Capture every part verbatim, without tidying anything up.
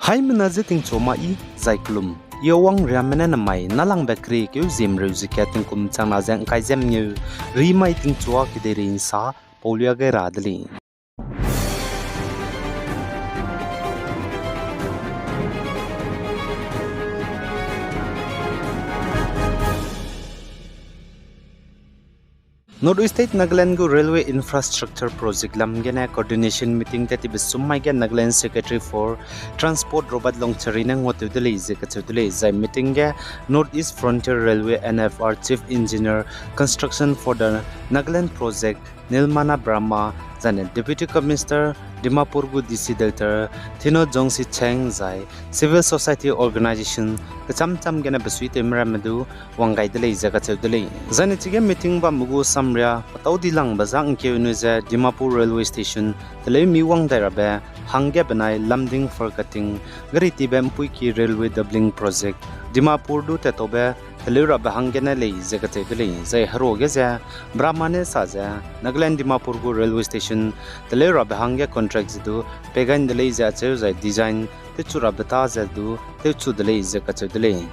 Haimena je tingchu ma i, zai kelum. I Awang Riamme ne namai nâlangbe keriekeu ziemreu ze kat tingkum changna ze ’ngkai ze mengeu, rimai tingchua kedeirei ’nsa, paulia gai ra de lei. North East State Nagaland gu Railway Infrastructure Project lam gene coordination meeting tat tibe sum mai ge Nagaland Secretary for Transport Robert Longchari ne nguatew de lei ze kacheu de lei. Zai meeting ge North East Frontier Railway, N F R, Chief Engineer, Construction for the Nagaland Project Nilmana Brahma, zaine Deputy Commissioner Dimapur gu D C Doctor Thino Jongsi Cheng zai civil society organization kecham cham gene besuitewme ramme du wang gai de lei ze kacheu de lei. Zaine chige meeting bamme gu samria petâu dilangbe za ’ngkeune ze Dimapur Railway Station teleu mi wang dai rabe hangge benai Lumding Farkating gari tibe ’mpuiki Railway Doubling Project Dimapur du tattobe teleu rabe hanggene lei ze kacheu de lei. Zai heruage ze Brahma ne sa ze Nagaland Dimapur gu railway station teleu rabe hangge contract ze du pei gai ’nde lei ze acheu zai design tewchu rabe ta ze du tewchu de lei ze kacheu de lei.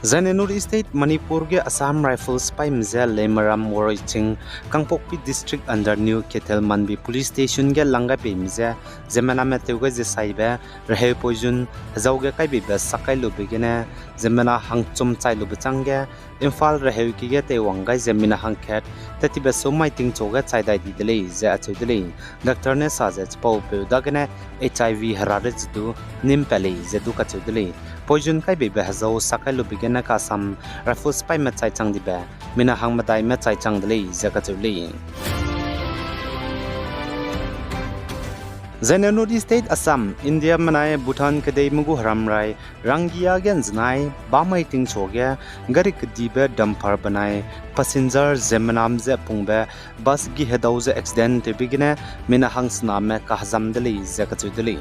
Zaine North East State Manipur ge Assam Rifles sipaime je Leimaram Waroiching, Kangpokpi District under New Keithelmanbi Police Station ge lang gai peime je ziemmename tew gai ze saibe reheu poison hezau ge kaibeibe sak kai lube gene ziemmena hangchum chai lube chângge Imphal reheuki ge teiwang gai ze mina hangkat tat tibe sum mai tingchu ge chai dai di de lei ze acheu de lei. Doctor ne sa ze chipaupeu dagene H I V hera re ze du nîm pat lei ze du kacheu de lei. Poison kaibeibe hezau sak kai lube gene Assam Rifles sipaime chai chang dibe mina hangmedaime chai chang de lei ze kacheu lei. Zaine North East State Assam, India menai Bhutan kedeime gu heramrai Rangia ge ’nzenai bamai tingchu ge gari kedibe dumper benai passenger ziemmenam ze pungbe bus gi hedau ze accident tewbe gene mina hangsename kahezam de lei ze kacheu de lei.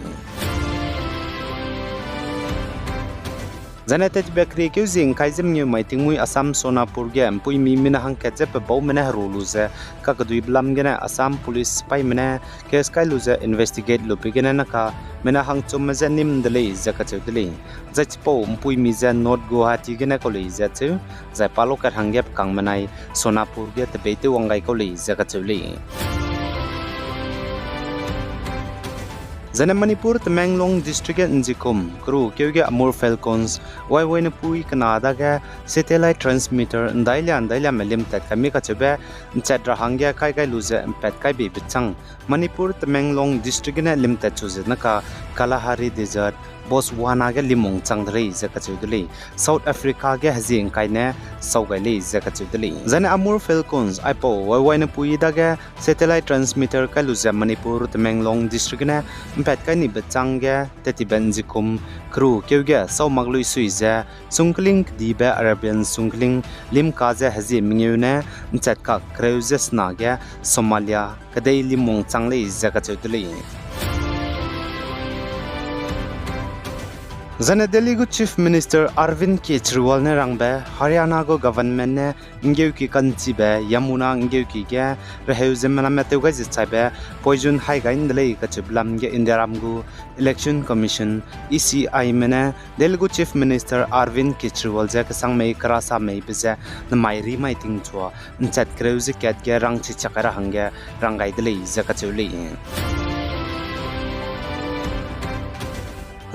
Zaine tat tibe keriekeu zie ’ngkai ze mengeu mai tingmuî Assam Sonapur ge ’mpuimi mina hangkat je pebaume ne heru lu ze kakeduibe lam gene Assam Police sipaime ne case kai lu ze investigate lube gene naka mina hangchumme je nîm de lei ze kacheu de lei. Zai chipau ’mpuimi je North Guwahati gene kau lei ze cheu, zai pa lokat hangge pekangmenai Sonapur ge tebei tewwang gai kau lei ze kacheu lei. Zaine Manipur Tamenglong District ge ’njikum keru keu ge Amur Falcons waiwaine pui kena dage satellite transmitter ’ndailia ’ndailiame limtat kaimi kacheube ’nchat ra hangge kai gai lu ze ’mpat kai beibe chang Manipur Tamenglong District gene limtat chu ze naka Kalahari Desert, Botswana ge limwang chang de lei ze kacheu de lei. South Africa ge hezie ’ngkai ne sau gai lei ze kacheu de lei. Zaine Amur Falcons aipau waiwaine pui dage satellite transmitter kai lu ze Manipur Tamenglong District gene ’mpat kai nibe chângge tat tibe ’njikum keru keu ge sau mak lui sui ze sungkling kedibe Arabian sungkling limka ze hezie mengeu ne ’nchat kak kereu ze sena ge Somalia kedei limwang chang lei ze kacheu de lei. Zaine Delhi gu Chief Minister Arvind Kejriwal ne rangbe Haryana gu government ne ’nggeuki ka'nchibe Yamuna ’nggeuki ge reheu ziemmename tew gai ze chaibe poison hai gai ’nde lei kacheube lam ge Indiaram gu Election Commission, E C I me ne Delhi gu Chief Minister Arvind Kejriwal je kesang mei kerasa meibe ze nemai rimai tingchua ’nchat kereu ze kat ge rangchi chak ra hangge rang gai de lei ze kacheu lei.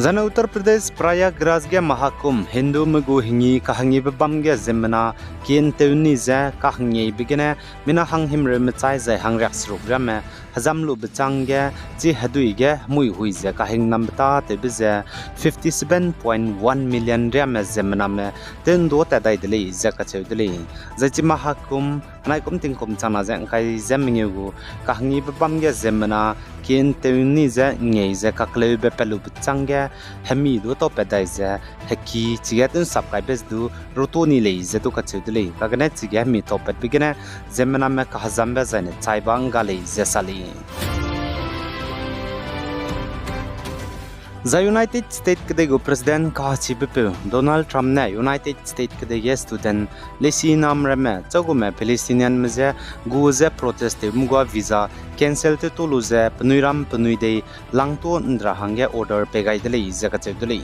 Zaine Uttar Pradesh Prayagraj ge Mahakumbh Hindume gu hengi kahengibe bam ge ziemmena kin tew ni ze kahengeibe gene mina hanghimreu mechai zai hangriak seruk ramme hezam lube chângge chi hedui ge hemui hui ze kahingnambe tâtewbe ze fifty seven point one million riame ziemmename tew ’nduâ tat dai de lei ze kacheu de lei. Zai chi Mahakumbh henaikum tingkum changna ze ’ngkai ze mengeu gu kahengibe bam ge ziemmena kin tew ni ze ngei ze kakleube pat lube chângge hemi du taupat dai ze heki chige tew'nsap kaibe ze du rutu ni lei ze du kacheu de lei. Kagene chige hemi taupatbe gene ziemmename kahezambe zaine chaiba ’ngga lei ze sa lei. Zai United States kedei gu President kachibepeu Donald Trump ne United States kedei ge student leisinam ramme chagume Palestinianme je gu ze protest tew mgua visa cancel tew tu lu ze penui ram penui dei langtu ndra hangge order pei gai de lei ze kacheu de lei.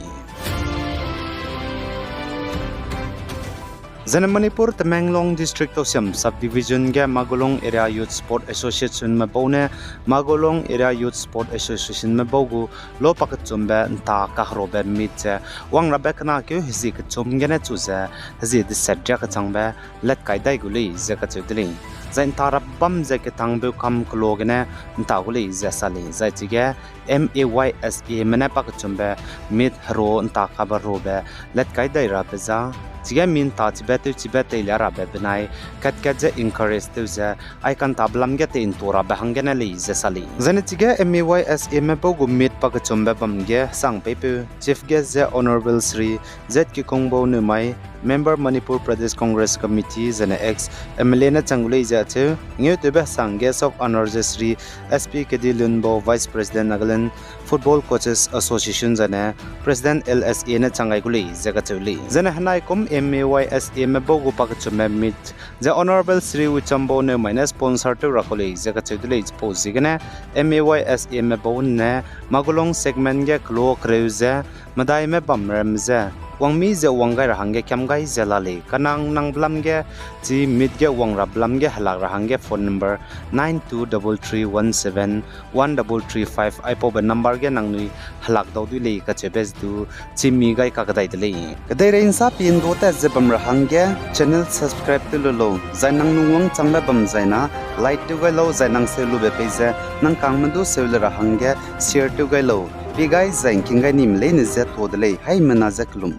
Zene Manipur Tamenglong District Tousem Subdivision ge Magulong Area Youth Sport Associationme bau ne Magulong Area Youth Sport Associationme bau gu lo pakechumbe nta kaherobe meet ze wang rabe kenakeu hezie kechum gene chu ze hezie deset ria kechangbe let kai dai gu lei ze kacheu de lei. Zai nta rap bam ze ketangbe kam kelo gene nta gu lei ze sa lei. Zai chige M A Y S Ame ne pakechumbe meet hero nta kabe herobe let kai dai rabe za, chige mi nta chibe tewchibe teilia rabe benai kat-kat ze encourage tew ze ai kantabe lam ge tei ntu rabe hanggene lei ze sa lei. Zene chige M A Y S Ame bau gu meet pakechumbe bam ge sang peipeu Chief Guest ze Honourable Shri Z Kikongbou Newmai, Member Manipur Pradesh Congress Committee zene ex M L A ne chang gu lei ze acheu. Ngeutewbe sang Guest of Honour ze Shri S P Kedi Lunbo, Vice President Nagaland Football Coaches Association zene President L S A ne chang gai gu lei ze kacheu lei. Zene henaikum M A Y S Ame bau gu pakechumbe meet ze Honourable Shri Wichambo Newmai ne sponsor tew ra kau lei ze kacheu de lei. Chipau ziegene M A Y S Ame bau ne Magulong segment ge kelo kereu ze medaime bam ramme ze wangmi ze wang gai ra hangge kiam gai ze la lei. Kanang nangbe lam ge chi meet ge wang rabe lam ge helak ra hangge phone number nine two double three one seven one double three five aipaube number ge nangnui helak dau dui lei kacheube du chimi gai kakdai de lei. Kedeirei nsa pi ndu tat ze bam ra hangge channel subscribe tew lu lau, zai nang lungwang changbe bam zai na like tew gai lau, zai nang seu lube pei ze nang kangme du seu le ra hangge share tew gai lau. Pi gai zai ngking gai nime leine ze tuâ de lei, haimena ze kelum.